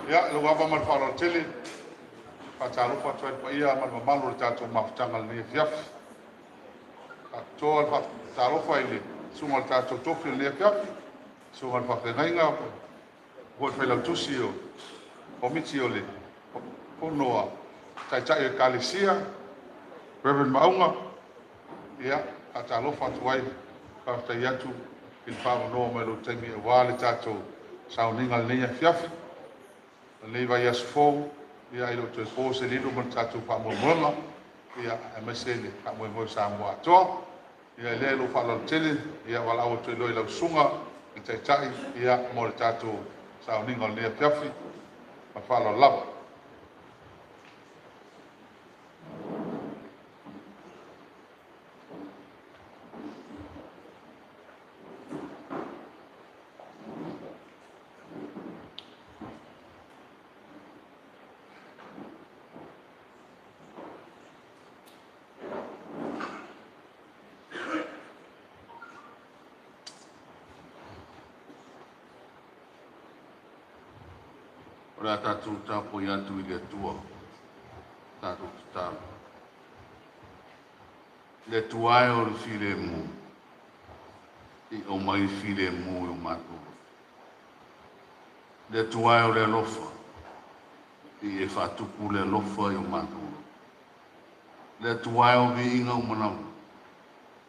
Ia, lou ava ma le faaaloalo tele, faatalofa atu ai i le paia ma le mamalu o le tatou mafutaga i lenei afiafi. Faapitoa le faatalofa i le susuga o le tatou tofi o lenei afiafi, susuga i le faafeagaiga po o le failautusi o Komiti o le Fono a Taitai o Ekalesia, Reverend Maauga. Ia, faatalofa atu ai, faafetai atu i le faaavanoa mai o lou taimi aua le tatou sauniga i lenei afiafi, lenei vaiaso fou. Ia, e le o toe po se lilo ma le tatou faamoemoega, ia, aemaise le faamoemoe o Samoa atoa. Ia, i lou faaaloalo tele, ia valaau atu ai loa i lau susuga i le Taitai, ia, mo le tatou sauniga o lenei afiafi. Ma le faaaloalo lava. O le a tatou tapuai atu i le Atua, tatou tatalo. Le Atua e o le filemu, i aumai le filemu i o matou loto. Le Atua e o le alofa, i e faatupu le alofa i o matou loto. Le Atua e o viiga uma lava,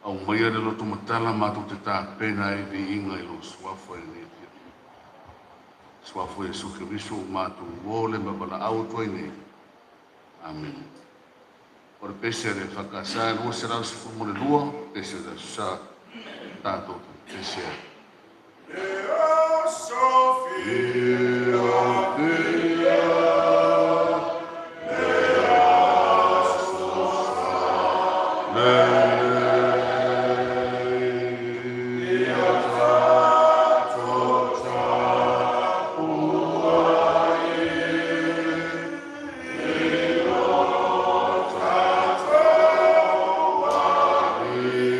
aumaia le loto matala matou te tapena ai viiga i lou suafa i lenei afiafi. Suafa o Iesu Keriso ua matou o le ma valaau atu ai nei. Amene. O le pese a le EFKS 212, pese o le Aso Sa, tatou te pese ai. Le aso Fia fia, le aso Sa, le ia tatou tapuai i lo tatou Alii.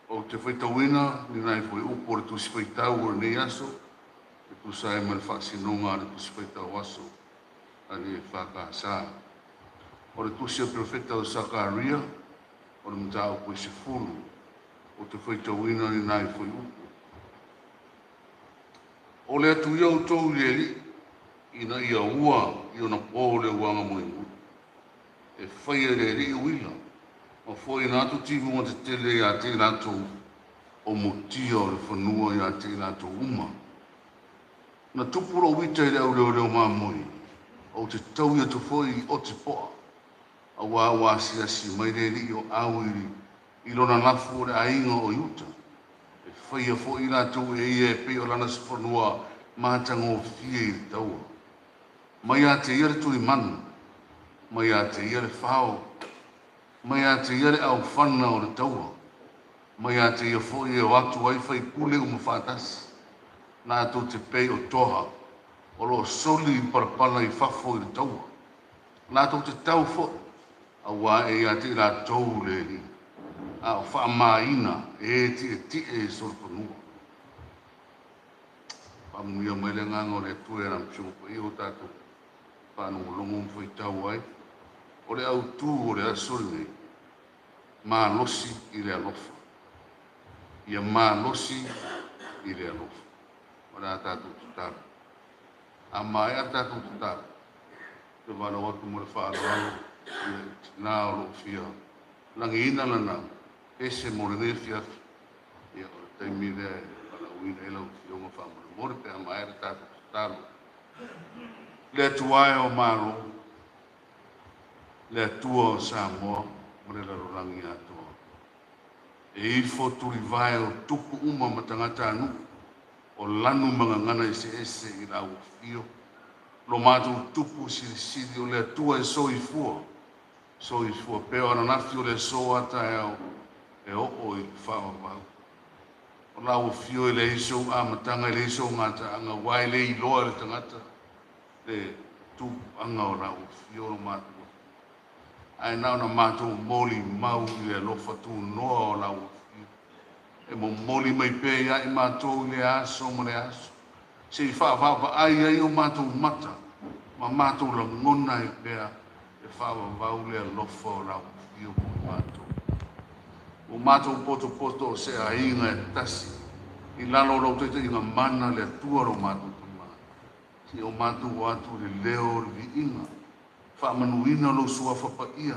Ou te faitauina ni nai fuaiupu o le Tusi Faitau o lenei aso e tusa ai ma le faasinoga a le Tusi Faitau Aso a le EFKS. O le Tusi a Perofeta o Sakaria, o le mataupu e 10, ou te faitauina ni nai fuaiupu. O le atu ia outou i le Alii, ina ia ua i ona po le uaga mulimuli, e faia e le Alii uila, ma foaiina atu timuga tetele ia te i latou o mutia o le fanua ia te i latou uma. Na tupu lou ita i le au leoleo mamoe, ou te taui atu foi i Otipoa, auā ua asiasi mai le alii o Awili i lona lafu o le aiga o Iuta, e faia foi i latou e ia e pei o lana fanua matagofie i le taua. Mai ia te ia le tulimanu, mai ia te ia le fao, mai ia te ia le aofana o le taua, mai ia te ia foi e o atu ai faipule uma faatasi, latou te pei o toa o lo o soli i palapala i fafo i le taua, latou te tau foi, auā e ia te i latou le Alii, a o faamaina e tietie i solofanua. Faamanuia mai le agaga o le Atua i Lana Paia paia o tatou faalogologo ma faitau ai. O le autu o le aso lenei, malosi i le alofa. Ia malosi i le alofa. O le a tatou tatalo. A maea tatou tatalo, te valaau atu ma le faaaloalo i le tina o lo o fia lagiina lana pese mo lenei afiafi. Ia, o le taimi lea e valaauina ai lau Afioga faamolemole pe a maea le tatou tatalo. Le Atua e o Malo, le Atua o Samoa ma le lalolagi atoa, e ifo tulivae o tupu uma ma tagatanuu o lanu ma gagana eseese i lau afio, lo matou tupu silisili o le Atua e soifua, soifua pea o ananafi o le aso a taeao e oo i le faavavau. O lau afio e leai sou amataga e leai sou gataaga, aua e le iloa e le tagata le tupuaga o lau afio lo matou ae na ona matou molimau i le alofa tunoa o lau afio e momoli mai pea ia i matou i le aso ma le aso, se i faavaavaai ai o matou mata ma matou lagona ai pea e faavavau le alofa o lau afio mo i matou. Ua matou potopoto o se aiga e tasi i lalo o lau taitaiga mana le Atua lo matou Tama, se i o matou o atu i le leo o le viiga, faamanuina lou suafa paia,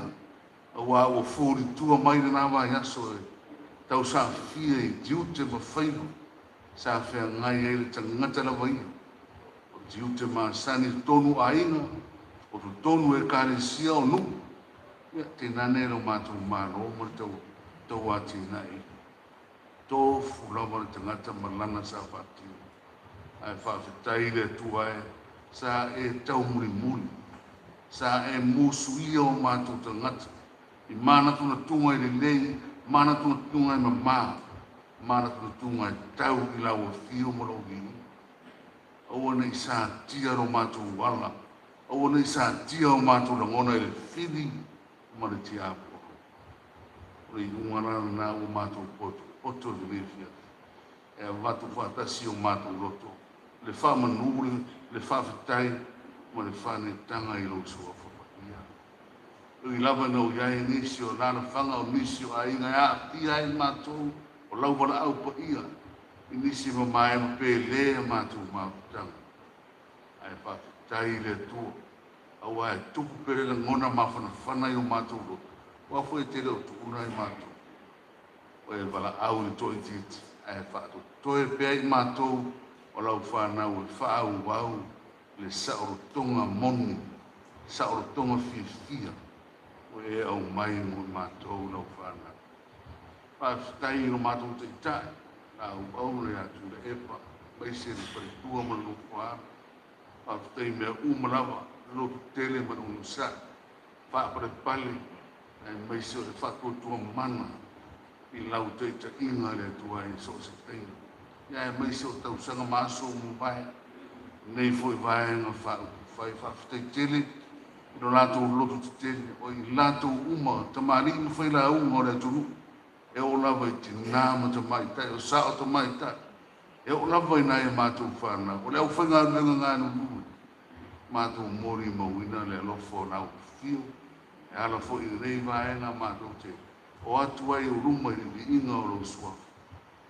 auā ua fulitua mai lena vaiaso e tausafia i tiute ma faiva sa feagai ai le tagata lava ia. O tiute masani totonu o aiga, o totonu o ekalesia o nuu, ia tainane lo matou Malo ma le tauatinaeina. Tofu lava le tagata ma lana sa faatino. Ae faafetai i le Atua e, sa e taumulimuli, sa e musuia o matou tagata i manatunatuga i lelei, manatunatuga i mamā, manatunatuga e tau i lau afio ma lou viiga. Aua ne i satia lo matou ala, aua ne i satia o matou lagona i le fili ma le tiapolo. O le iuga la lena ua matou potopoto i lenei afiafi, e avatu faatasi o matou loto, le faamanu, le faafetai ma le faanetaga i lou suafa paia. E ui lava ina ua i ai nisi o alaalafaga o nisi o aiga e aafia ai matou o lau valaau paia i nisi mamae ma pele a matou mafutaga. Ae faafetai i le Atua, auā e tupu pea le lagona mafanafana i o matou loto, aua foi e te le o tuuna ai matou. O e valaau i le toaitiiti, ae faatotoe pea i matou o lau fanau e faaauau le saolotoga moni, saolotoga fiafia ua e aumai mo i matou lau fanau. Faafetai i lo matou taitai, la auauna ia Tuilaepa, aemaise le faletua ma le nofoaalo. Faafetai i mea uma lava, le lototele ma le onosai, faapalepale, aemaise o le faatuatua mana i lau taitaiga le Atua i so o se taimi. Ia aemaise o tausaga ma aso ua mavae, lenei foi vaega faaupufai. Faafetai tele i lo latou lototetele, o i latou uma, tamalii ma failauga o le atunuu. E oo lava i tinā ma tamaitai, o sao tamaitai. E oo lava i nai a matou fanau. O le aufaigaluega galulue, matou molimauina le alofa o lau afio. E ala foi i lenei vaega matou te o atu ai i ou luma i le viiga o lou suafa,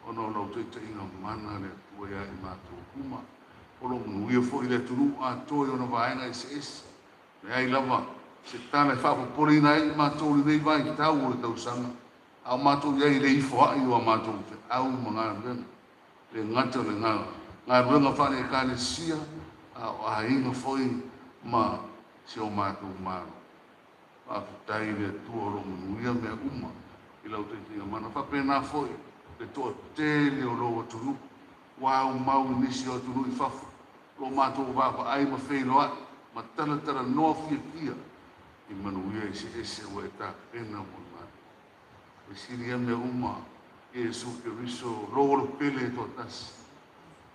ona o lau taitaiga mana le Atua ia i matou uma. O lo o manuia foi le atunuu atoa i ona vaega eseese. Leai lava se tala e faapopoleina ai i matou i lenei vaitau o le tausaga, a o matou i ai e le ifo ai o a matou feau ma galuega. Le gata o le galuega faale-Ekalesia, a o aiga foi ma si o matou Malo. Faafetai i le Atua o lo o manuia mea uma i lau taitaiga mana. Faapena foi le toatele o lou atunuu ua aumau i nisi o atunuu i fafo, o lo o matou vaavaai ma feiloai ma talatalanoa fiafia i manuia eseese ua e tapena mo i matou. E sili ia mea uma Iesu Keriso, lou olo pele e toatasi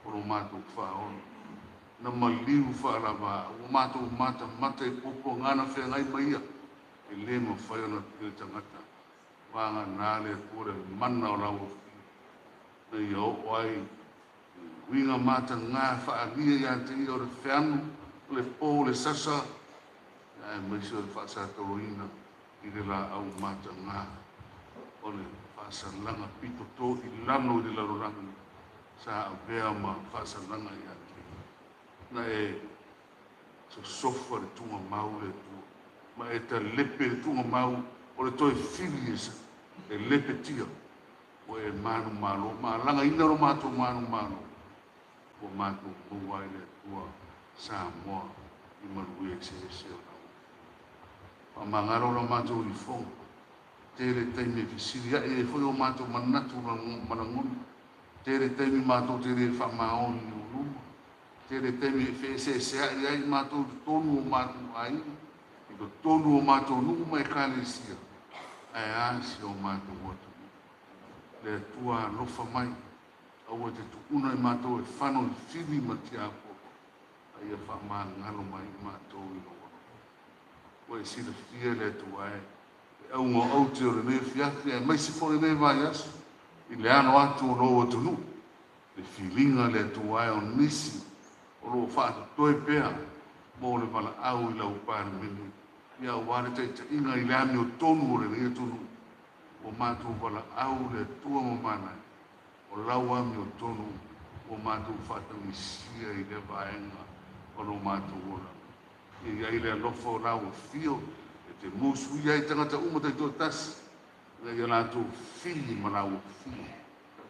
o lo matou Faaola, na maliu faalava, ua matou matamata i puapuaga na feagai ma ia, e le mafai ona pili tagata, vagana le Atua le mana o lau afio, na ia oo ai uiga mataga faaalia ia te ia o le feanu, o le po, o le sasa, aemaise o le faasatoloina i le laau mataga o le faasalaga pito to i lalo i le lalolagi sa avea ma faasalaga ia te ia. Na e sosofa le tugamau le Atua, ma e talepe le tugamau o le toe fili e lepetia, ua e manumalo, ma alagaina lo matou manumalo, ua matou maua ai le Atua Samoa i manuia eseese o lau. Faamagalo la matou ifoga, tele taimi e fesiliai ai foi o matou manatu ma lagona, tele taimi matou te le faamaoni i ou luma, tele taimi e feeseeseai ai matou i totonu o matou aiga, i totonu o matou nuu ma ekalesia, ae a si o matou atunuu. Le Atua alofa mai, aua te tuuna i matou e fano i fili ma tiakopo, a ia faamagalo mai i matou i lou alofa. Ua e silafia le Atua e, le auga o aute o lenei afiafi, aemaise foi lenei vaiaso, i le alo atu o lou atunuu, le filiga le Atua e o nisi o loo faatotoe pea mo le valaau i lau Palemene, ia aua le taitaiga i le amiotonu o lenei atunuu, ua matou valaau le Atua ma manai, o lau amiotonu ua matou faatagisia i lea vaega o lo matou olaga. Ia i ai le alofa o lau afio e te musuia ai tagata uma taitoatasi, ina ia latou fili ma lau afio,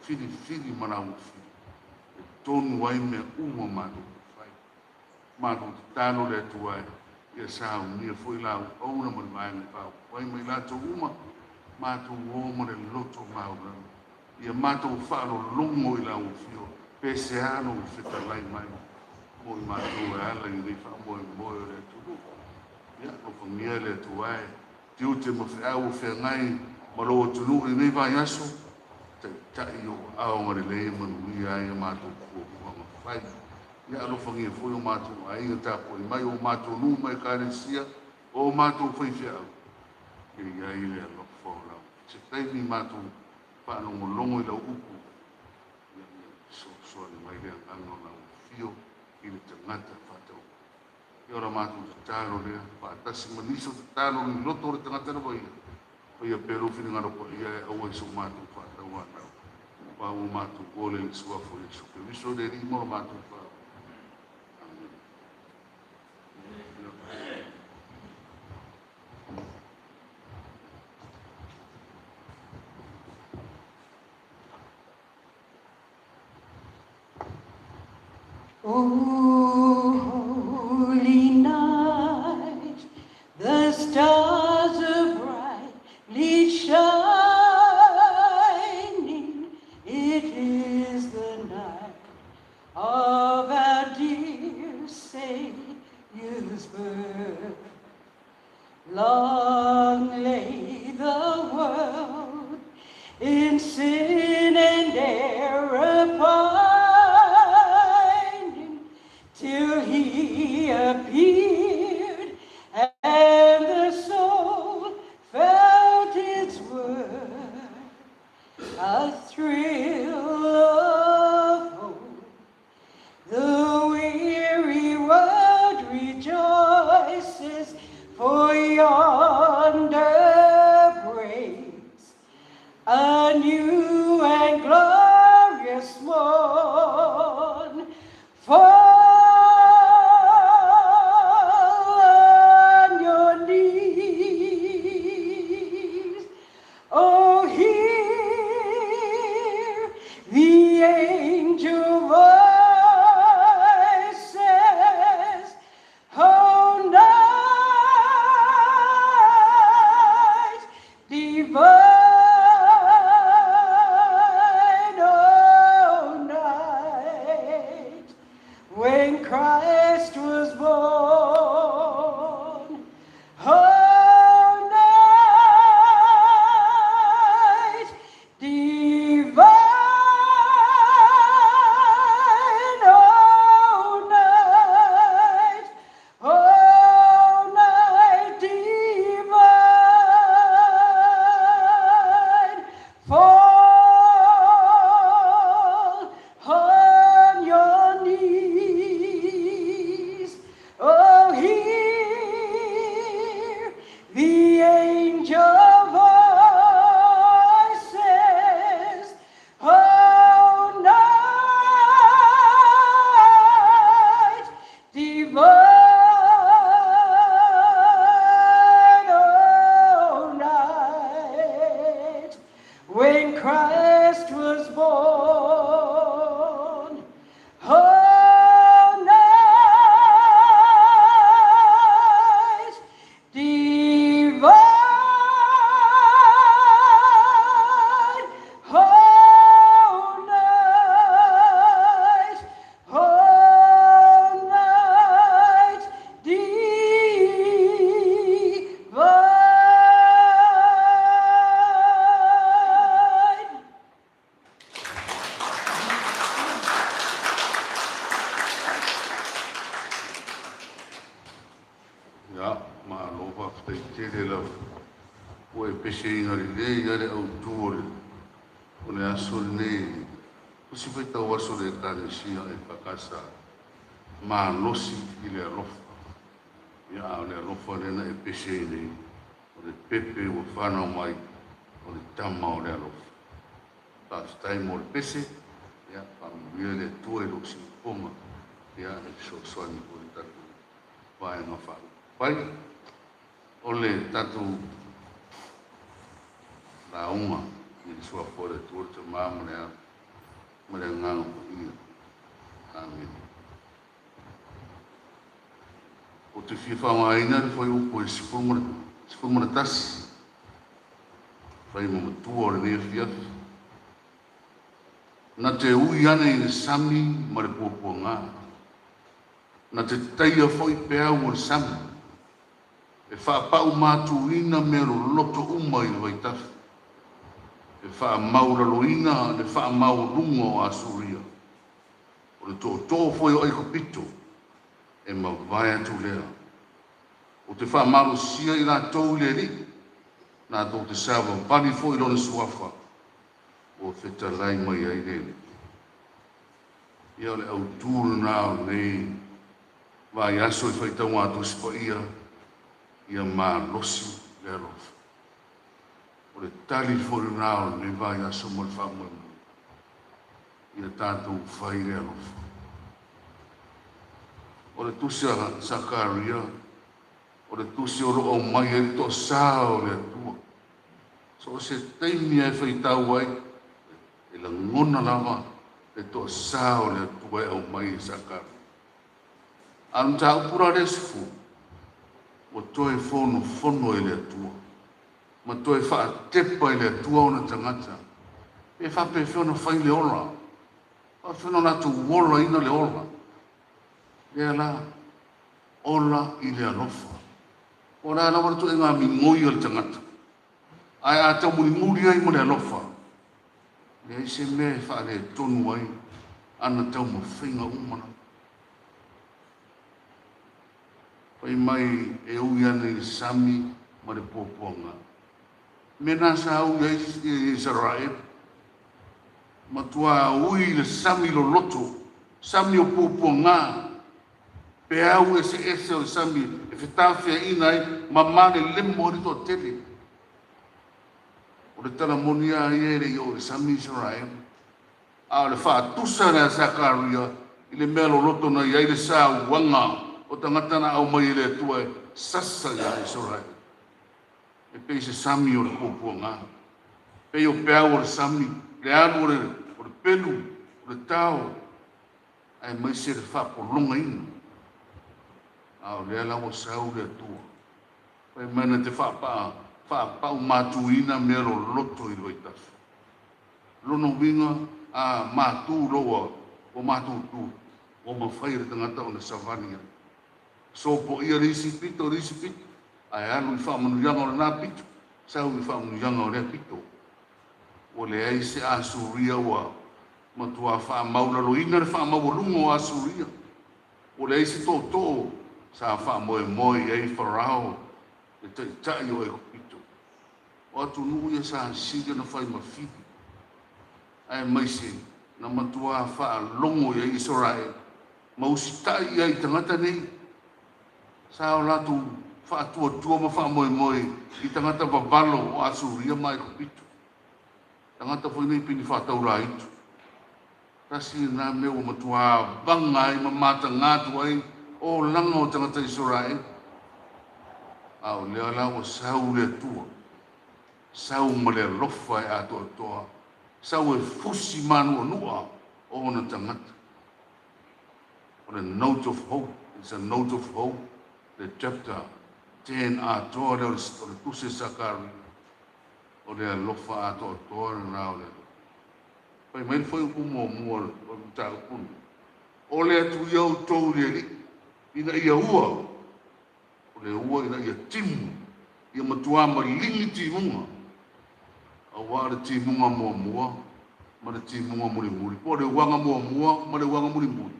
filifili ma lau afio, e tonu ai mea uma matou te fai. Matou tatalo le Atua e, ia saunia foi lau auna ma le vaega e faaopoopo ai ma i latou uma, matou o ma le loto maualalo, ia matou faalologo i lau afio, pe se a lou fetalai mai mo i matou e ala i lenei faamoemoe o le atunuu. Ia, alofagia le Atua e, tiute ma feau o feagai ma lou atunuu i lenei vaiaso, taitai o aoga lelei e manuia ai a matou fuafuaga fai. Ia alofagia foi o matou aiga tapuai mai, o matou nuu ma ekalesia, o matou faifeau, ia i ai le alofa o lau. Se taimi matou faalogologo i lau upu, ia fesoasoani mai le agaga o lau afio i le tagata faatau. Ia o la matou tatalo lea, faatasi ma nisi o tatalo i loto o le tagata lava ia, faia pea lou finagalo paia e aua i so matou faatauanau. Aua ua matou ole i le suafa o Iesu Keriso le Alii mo lo matou Faaola. Amene. O holy night, the stars are brightly shining. It is the night of our dear Savior's birth. Long lay the world in sin and error pining, till he appeared and the soul felt its worth. thrill of hope. The weary world rejoices, for yonder breaks a new and glorious morn. Fall on your knees. Oh, hear the angel voices. Oh, night divine, oh, night when Christ was born. Oh, night divine, oh, night divine, fall on your knees. Oh, hear the angel voices. Oh, night divine, oh, night when Christ was born. Oh, night divine, oh, night divine. Ia, malo faafetai tele lava ua e peseina lelei lava le autu o le, o le aso lenei. Tusi faitau aso le Ekalesia EFKS malosi i le alofa. Ia, a o le alofa lea na e pese ai nei, o le pepe ua fanau mai, o le tama o le alofa. Faafetai mo le pese, ia, faamanuia le Atua i lou siufofoga, ia, e fesoasoani foi i le tatou Vaega Faaupufai. O le tatou lauga i le Suafa o le Atua, le Tama ma le Alo ma le Agaga Paia. Amene. Ou te fia faaaogaina le fuaiupu e 11, fai ma matua o lenei afiafi. Na te ui ane i le sami ma le puapuaga. Na te taia foi peau o le sami, e faapau-matuina mea loloto uma i le vaitafe, e faamaulaloina le faamaualuga o Asuria, o le tootoo foi o Aikupito, e mavae atu lea. Ou te faamalosia i latou i le Alii, latou te savavali foi i Lona suafa, ua fetalai mai ai le Alii. Ia o le autu lena o lenei vaiaso i faitauga a Tusi Paia, ia malosi le alofa. O le tali foi lena o lenei vaiaso mo le faamoemoe, ia tatou fai le alofa. O le tusi a Sakaria, o le tusi o lo o aumai ai le toasā o le Atua. So o se taimi lava e faitau ai, e lagona lava le toasā o le Atua e aumai e Sakaria. A o le mataupu la lea 10, ua toe fonofono e le Atua ma toe faatepa e le Atua ona tagata, pe faapefea ona fai le ola, faapefea ona latou olaina le ola. Lea la, ola i le alofa. Po o le a lava le ituaiga migoi o le tagata, ae a taumulimuli ai ma le alofa, leai se mea e faaletonu ai ana taumafaiga uma lava. Fai mai e ui ana i le sami ma le puapuaga. Mea na sa ui ai Isaraelu. Matua ui le sami loloto, sami o puapuaga, peau eseese o le sami e fetafeaina ai ma malelemo ai le toatele. O le tala moni lava ia e le i oo i le sami Isaraelu, a o le faatusa lea a Sakaria i le mea loloto na i ai le sauaga o tagata na aumai e le Atua e sasa iā Isaraelu. E pei se sami o le puapuaga, pei o peau o le sami, le alu o le, o le pelu, o le tao, aemaise le faapologaina. A o lea la ua sau le Atua, fai mai na te faapaa, faapau matuina mea loloto i le vaitafe. Lona uiga, a matu loa ua matutu, ua mafai e le tagata ona savali ai. Sopoia le isi pito, le isi pito, ae alu i faamanuiaga o lena pito, sau i faamanuiaga o lea pito. Ua leai se Asuria ua matuā faamaulaloina le faamaualuga o Asuria. Ua leai se tootoo sa faamoemoe i ai Farao, le taitai o Aikupito. O atunuu ia sa sili ona fai ma fili, aemaise na matuā faalogo i ai Isaraelu ma usitai i ai i tagata nei. Sa o latou faatuatua ma faamoemoe i tagata vavalo o Asuria ma Aikupito, tagata foi nei pei ni faataulaitu. Tasi lena mea ua matuā vaga ai ma mataga atu ai olaga o tagata Isaraelu. A o lea la ua sau le Atua, sau ma le alofa e atoatoa, sau e fusi mānuanua ona tagata. O le note of hope, it's a note of hope, le chapter 10 atoa lea o le tusi a Sakaria, o le alofa atoatoa lena o le Atua. Fai mai le fuaiupu muamua o le mataupu lenei, O le atu ia outou i le Alii, ina ia ua, o le ua ina ia timu, ia matuā maligi timuga, auā le timuga muamua ma le timuga mulimuli, po o le uaga muamua ma le uaga mulimuli,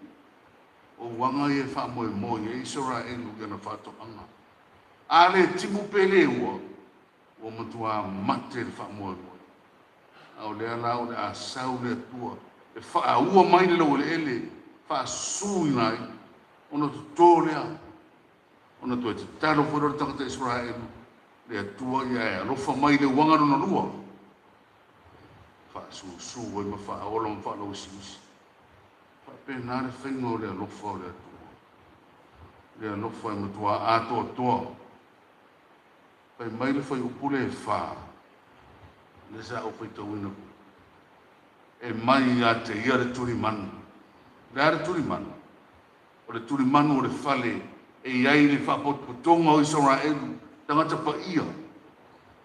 o uaga ia e faamoemoe i ai Isaraelu i ana faatoaga. A le timu pe le ua, ua matuā mate le faamoemoe. A o lea la o le a sau le Atua e faaua mai le laueleele, faasusuina ai, ona toto lea, ona toe tatalo foi lea o le tagata Isaraelu, le Atua ia e alofa mai i le uaga lona lua, faasusu ai ma faaola ma faalauisiusi. Faapena le faiga o le alofa o le Atua. Le alofa e matuā atoatoa. Fai mai le fuaiupu lea e fa, lea sa ou faitauina foi, e mai ia te ia le tulimanu. O le a le tulimanu? O le tulimanu o le fale e i ai le faapotopotoga o Isaraelu, tagata paia,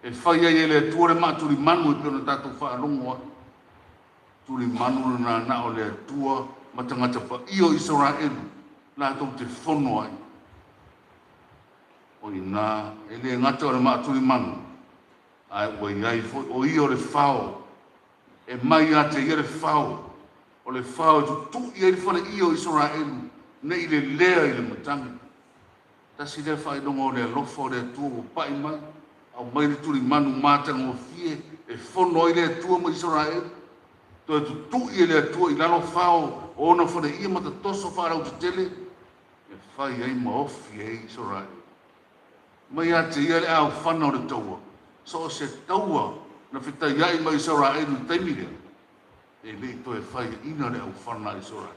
e fai ai e le Atua le maatulimanu e pei ona tatou faalogo ai. Tulimanu lena na o le Atua ma tagata paia o Isaraelu latou te fono ai. O i ina, e le gata o le maatulimanu, ae ua i ai foi o ia o le fao, e mai ia te ia le fao, o le fao e tutu'i ai le faleia o Isaraelu ne i lelea i le matagi. Tasi lea faailoga o le alofa o le Atua ua pa'i mai, aumai le tulimanu matagofie e fono ai le Atua ma Isaraelu. Toe tutu'i e le Atua i lalo fao o ona faleia ma tatoso faalautetele e fai ai ma ofi ai Isaraelu. Mai ia te ia le aofana o le taua, so o se taua na fetaiai ma Isaraelu i le taimi lea, e le i toe faiaina le aofana a Isaraelu.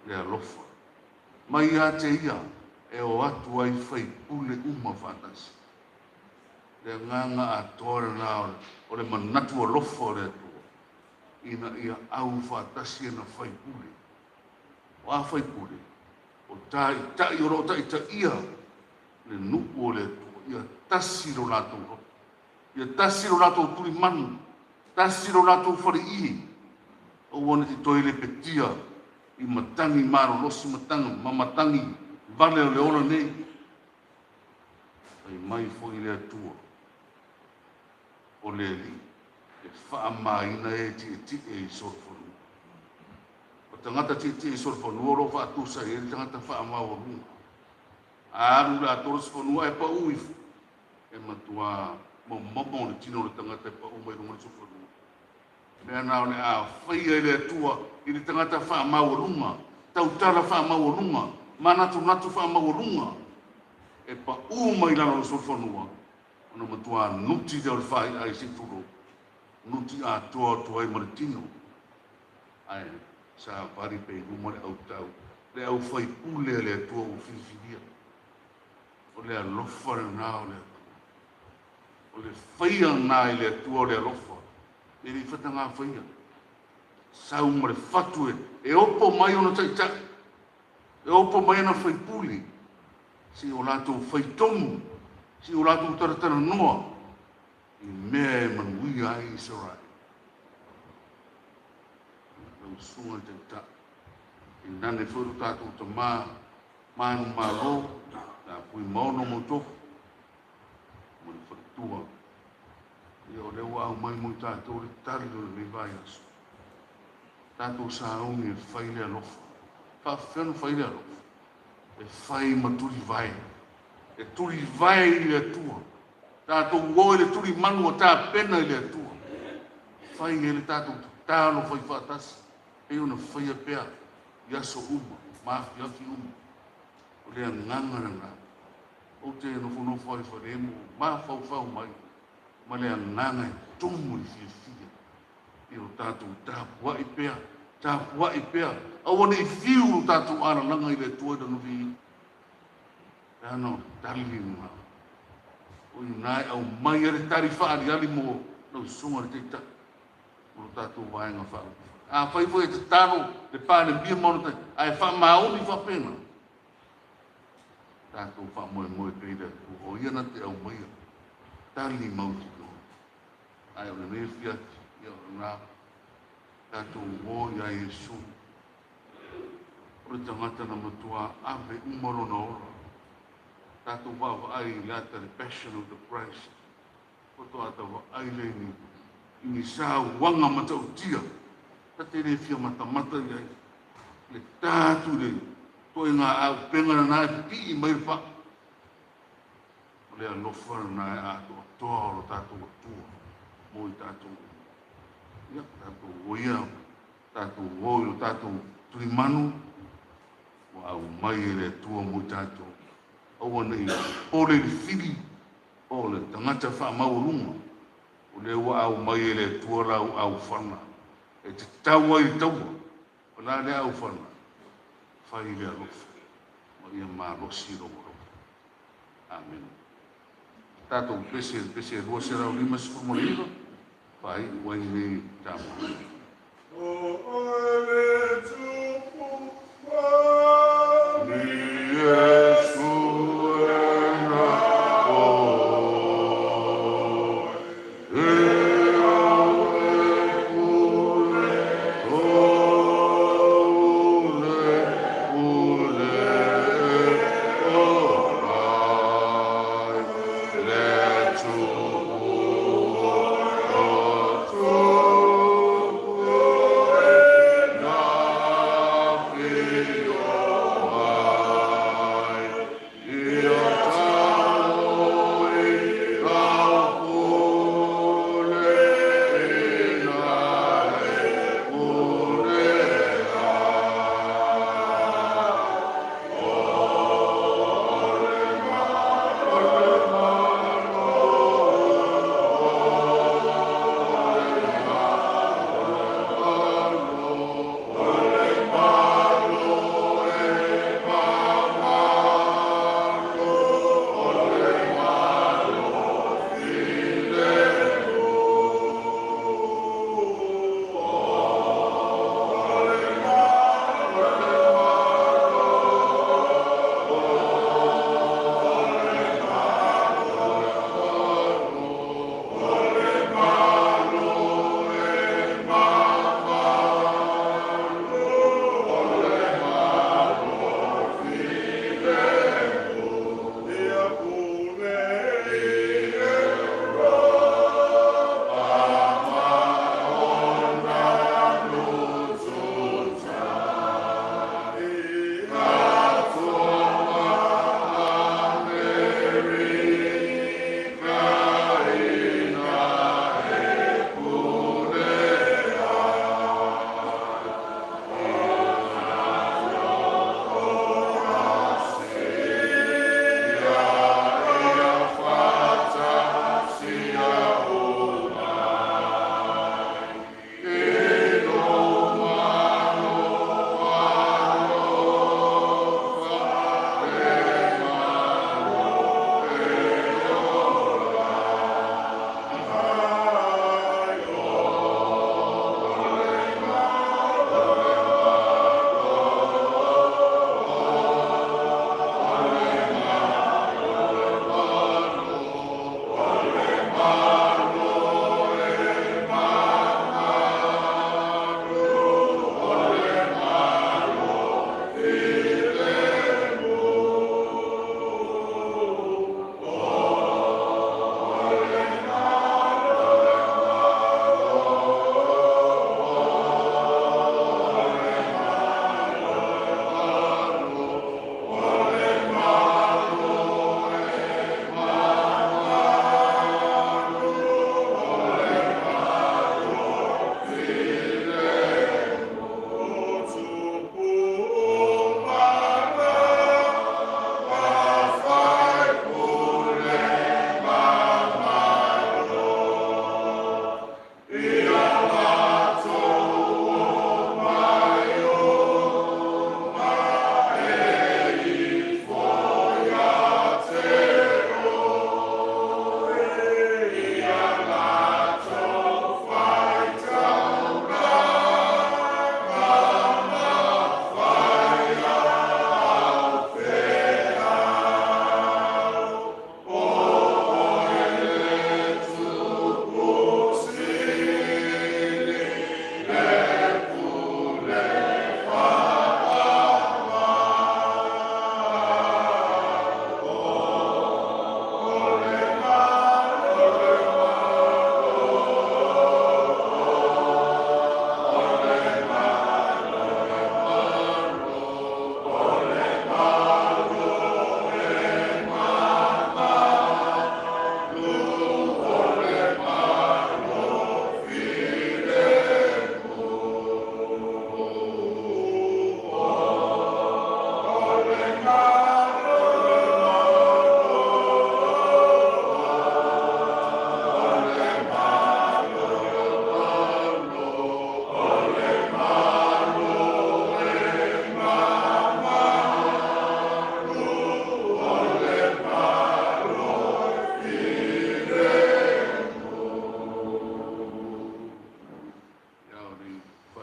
Le alofa. Mai ia te ia e o atu ai faipule uma faatasi. Le agaga atoa lena o le manatu alofa o le Atua, ina ia au faatasi ana faipule. O a faipule? O taitai o lo o taitaia le nuu o le Atua, ia tasi lo latou loto, ia tasi lo latou tulimanu, tasi lo latou faleie, aua ne i toe lepetia i matagi malolosi matagi ma matagi vale o le ola nei. Fai mai foi le Atua, o le Alii e faamaina e tietie i solofanua. O tagata tietie i solofanua o lo o faatusa i ai le tagata faamaualuga. A alu le atoa se fanua ae pau ifo, e matua momomo le tino o le tagata e pau mai luga o le solofanua. Mea na o le a faia e le Atua i le tagata faamaualuga, tautala faamaualuga, manatunatu faamaualuga, e paū mai lalo o le solofanua, ona matua nuti lea o le faiai se i tulou, nuti atoa atu ai ma le tino. Ae savali pea i luma le autau, le aufaipule a le Atua ua filifilia. O le alofa lena o le Atua. O le faia lena i le Atua o le alofa, e le i fataga faia. Sau ma le fatu e, e opo mai ona taitai, e opo mai ana faipule, se i o latou faitonu, se i o latou talatalanoa i mea e manuia ai Isaraele. Lau susuga i le Taitai, tainane foi lo tatou tama manumalo, ia Fuimaono Mautofu, ma le faletua. Ia o lea ua aumai mo i tatou le tali o lenei vaiaso. Tatou sauni e fai le alofa. Faafefea ona fai le alofa? E fai ma tulivae. E tulivae i le Atua. Tatou o i le tulimanu ua tapena i le Atua. Fai ai le tatou tatalo fai faatasi, pei ona faia pea i aso uma ma afiafi uma. O le agaga lena. Ou te nofonofo ai falemu, mafaufau mai ma le agaga e tumu i le fiafia i lo tatou tapuai pea, tapuai pea, aua ne i fiu lo tatou alalaga i le Atua i lana viiga. Leaga o le tali lena. O i ina e aumai ai le tali faaaliali mo lau susuga i le Taitai o lo tatou Vaega Faaupufai. Afai foi e tatalo le Palemia ma ona taitai, ae faamaoni faapena, tatou faamoemoe pea i le Atua, o Ia na te aumaia tali mautinoa. Ae o lenei afiafi, ia o lena, tatou o ia Iesu, o le tagata na matua ave uma lona ola. Tatou vaavaai i le ata le Passion of the Christ, faatoa ta vaai lea i ni, i ni sauaga matautia, ta te le fia matamata i ai. Le ta atu i le toega aupega lena e pipii mai le faa. O le alofa lena e atoatoa o lo tatou Atua mo i tatou uma. Ia, tatou o ia, tatou o i lo tatou tulimanu, ua aumai e le Atua mo i tatou. Aua ne i popole i le fili o le tagata faamaualuga, o lea ua aumai e le Atua lau aufana e tatau ai le taua. O le a lea aufana? Fai le alofa ma ia malosi lou alofa. Amene. Tatou pese i le pese 259, faaiu ai lenei tapuaiga. O oe le tupu mami. Iesu e na oe, e au e pule, pule, pule e ola ai, le tupu o tupu.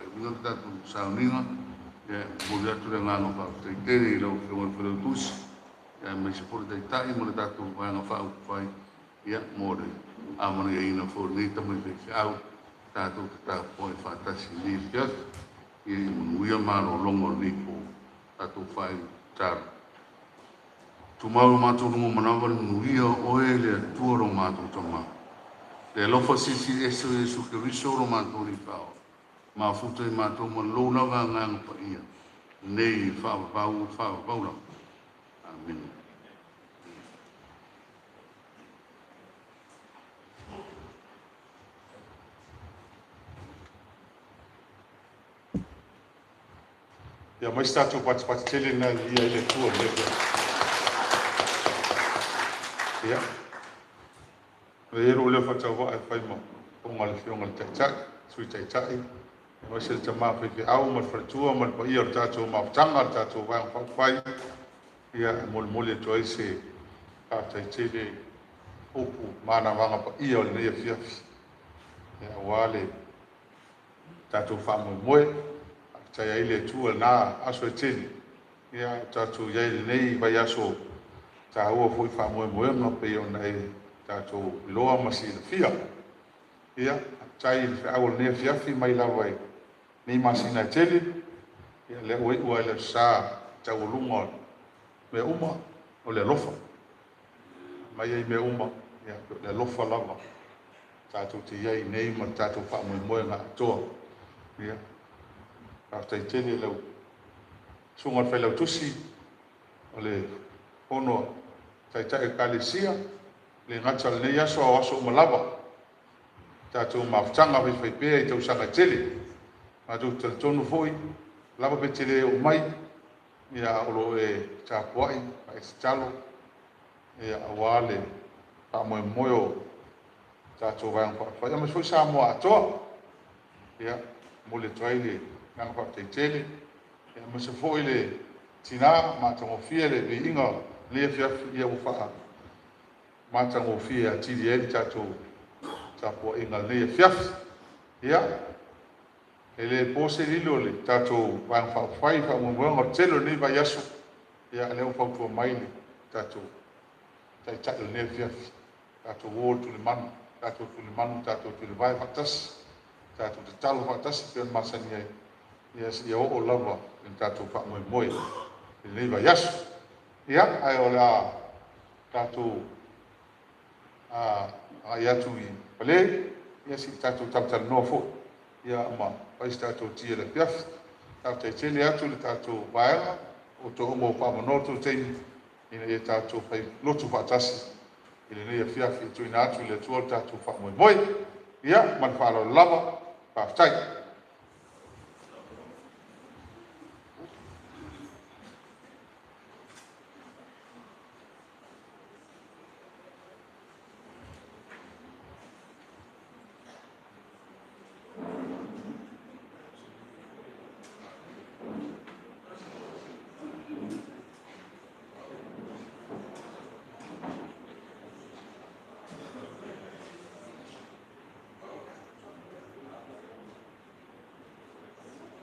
Faaiuina le tatou sauniga, ia e momoli atu le agaga faafetai tele i lau Afioga i le Failautusi, ia aemaise foi le Taitai ma le tatou Vaega Faaupufai, ia mo le amanaia foi o lenei tamai faifeau tatou te tapuai faatasi i lenei afiafi. Ia ia manuia malologa o lenei po, tatou faaiu tatalo. Tumau i lo matou luga manava le manuia o oe le Atua lo matou Tama. Le alofa silisili ese o Iesu Keriso lo matou Alii Faaola, mafuta i matou ma lou lava Agaga Paia, nei e faavavau e faavavau lava. Amene. Ia aumai se tatou patipati tele lena e viia ai le Atua i lenei afiafi. Ia, e i ai lou leo faatauvaa e fai ma fofoga o le Afioga i le Taitai, Sui Taitai, aemaise le tama faifeau ma le faletua ma le paia o le tatou mafutaga, le tatou Vaega Faaupufai, ia, e molimoli atu ai se faafetai tele i upu ma anavaga paia o lenei afiafi, ia, aua le tatou faamoemoe, faafetai ai le Atua i lena aso e tele, ia, o tatou i ai i lenei vaiaso taua foi faamoemoega pei ona e tatou iloa ma silafia. Ia, faafetai i le feau o lenei afiafi mai lava i nei masina e tele, ia, lea ua iu lava i le Aso Sa taualuga o mea uma, o le alofa. Mai ai mea uma, ia, o le alofa lava tatou te i ai nei ma le tatou faamoemoega atoa. Ia, faafetai tele i lau susuga i le Failautusi o le Fono Taitai o Ekalesia, le gata o lenei aso a o aso uma lava. Tatou mafutaga faifaipea i tausaga e tele. Matou te talitonu foi, lava pe te le oo mai, ia, o lo o e tapuai ma e tatalo, ia, aua le faamoemoe o tatou Vaega Faaupufai, aemaise foi Samoa atoa. Ia, momoli atu ai le agaga faafetai tele, aemaise foi le tina matagofie le viiga o lenei afiafi, ia ua faamatagofie atili ai le tatou tapuaiga i lenei afiafi. Ia, e le po se lilo i le tatou Vaega Faaupufai i faamoemoega o le tele o lenei vaiaso, ia, lea ua fautua mai le tatou Taitai o lenei afiafi, tatou o i le tulimanu, tatou tulimanu, tatou tulivae faatasi, tatou tatalo faatasi pei ona masani ai, ia seia oo lava i le tatou faamoemoe i lenei vaiaso. Ia, ae o le a tatou agai atu i fale, ia se i tatou talatalanoa foi, ia ma fai se tatou tea i le afiafi. Faafetai tele atu i le tatou vaega o outou uma ua faaavanoa outou taimi ina ia tatou fai lotu faatasi i lenei afiafi e tuuina atu i le Atua le tatou faamoemoe. Ia, ma le faaaloalo lava, faafetai.